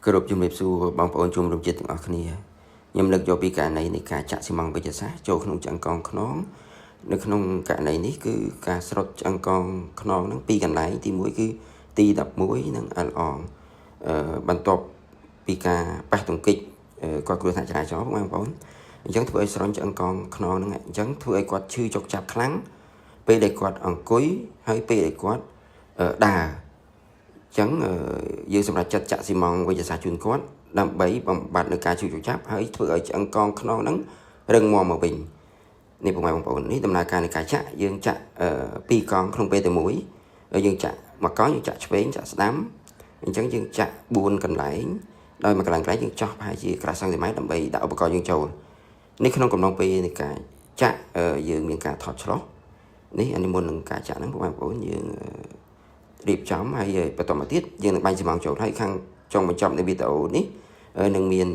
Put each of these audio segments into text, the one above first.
គោរពជំរាបសួរបងប្អូនជនរួមជាតិទាំងអស់គ្នាខ្ញុំលើកយកពីករណីនៃការចាក់ស៊ីម៉ងតវេជ្ជសាស្ត្រចូលក្នុងឆ្អឹងកងខ្នងនៅក្នុងករណីនេះគឺការស្រុតឆ្អឹងកងខ្នងហ្នឹងពីរកន្លែងទី1គឺទី11និងអលអងបន្ទាប់ពីការប៉ះទង្គិចគាត់គ្រោះថ្នាក់ចរាចរណ៍បងប្អូនអញ្ចឹងធ្វើឲ្យស្រន់ឆ្អឹងកងខ្នងហ្នឹងអញ្ចឹងធ្វើឲ្យគាត់ឈឺចុកចាប់ខ្លាំងពេលដែលគាត់អង្គុយហើយពេលដែលគាត់ដើរ អញ្ចឹងយើងសម្រេចចិត្តចាក់ស៊ីម៉ងតវេជ្ជសាស្ត្រជូនគាត់ដើម្បីបំបត្តិនៅការឈឺចុកចាប់ហើយធ្វើឲ្យឆ្អឹងកងខ្នងហ្នឹងរឹងមាំមកវិញនេះពុកម៉ែបងប្អូននេះដំណើរការនៃការចាក់យើងចាក់ពីរកង់ក្នុងពេលតែមួយយើងចាក់មួយកង់យើងចាក់ឆ្វេងចាក់ស្ដាំអញ្ចឹងយើងចាក់4កន្លែងដោយមួយកន្លែងកន្លែងយើងចោះប្រហែលជាក្រាស់សង់ទីម៉ែត្រដើម្បីដាក់ឧបករណ៍យើងចូលនេះក្នុងកំឡុងពេលនៃការចាក់យើងមានការថតឆ្លោះនេះអានេះមុននឹងការចាក់ហ្នឹងពុកម៉ែបងប្អូនយើងរៀបចំហើយបន្តមកទៀតយើងនឹងបាញ់ស៊ីម៉ងចូលហើយខាងចុងបញ្ចប់នៃវីដេអូនេះនឹងមាន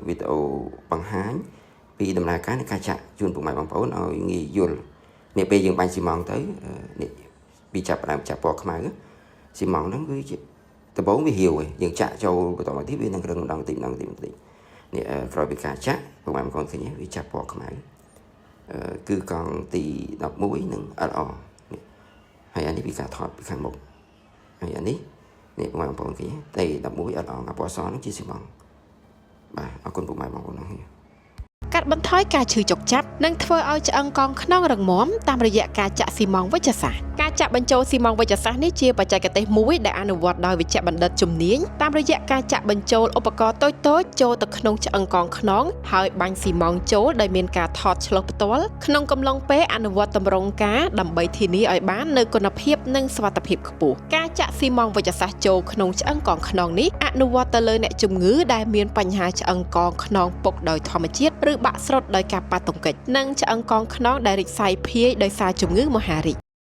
វីដេអូបង្ហាញពីដំណើរការនៃការចាក់ជូនពុកម៉ែបងប្អូនឲ្យងាយយល់នេះពេលយើងបាញ់ស៊ីម៉ងទៅនេះពីចាប់ផ្ដើមចាប់ពណ៌ខ្មៅស៊ីម៉ងហ្នឹងគឺជាដំបូងវារាវឯងយើងចាក់ចូលបន្តមកទៀតវានឹងរឹងម្ដងតិចម្ដងតិចម្ដងតិចនេះក្រោយពីការចាក់ពុកម៉ែបងប្អូនឃើញវាចាប់ពណ៌ខ្មៅគឺកង់ទី11និង LR នេះហើយអានេះពីការថតពីខាងមុខហើយអានេះនេះពុកម៉ែបងប្អូនឃើញទេ11 LR អាពណ៌សហ្នឹងជាស៊ីម៉ងបាទអរគុណពុកម៉ែបងប្អូនទាំងគ្នា កាត់បន្ថយការឈឺចុកចាប់និងធ្វើឲ្យឆ្អឹងកងខ្នងរឹងមាំតាមរយៈការចាក់ស៊ីម៉ងតវេជ្ជសាស្ត្រការចាក់បញ្ចូលស៊ីម៉ងតវេជ្ជសាស្ត្រនេះជាបច្ចេកទេសមួយដែលអនុវត្តដោយវេជ្ជបណ្ឌិតជំនាញតាមរយៈការចាក់បញ្ចូលឧបករណ៍តូចៗចូលទៅក្នុងឆ្អឹងកងខ្នងហើយបាញ់ស៊ីម៉ងតចូលដោយមានការថតឆ្លុះផ្ទាល់ក្នុងកំឡុងពេលអនុវត្តទម្រង់ការដើម្បីធានាឲ្យបាននូវគុណភាពនិងសុវត្ថិភាពខ្ពស់ការចាក់ស៊ីម៉ងតវេជ្ជសាស្ត្រចូលក្នុងឆ្អឹងកងខ្នងនេះអនុវត្តទៅលើអ្នកជំងឺដែលមានបញ្ហាឆ្អឹងកងខ្នងពុកដោយធម្មជាតិឬបាក់ស្រុតដោយការប៉ះទង្គិចនិងឆ្អឹងកងខ្នងដែលរីកសាយភាយដោយសារជំងឺមហារីក។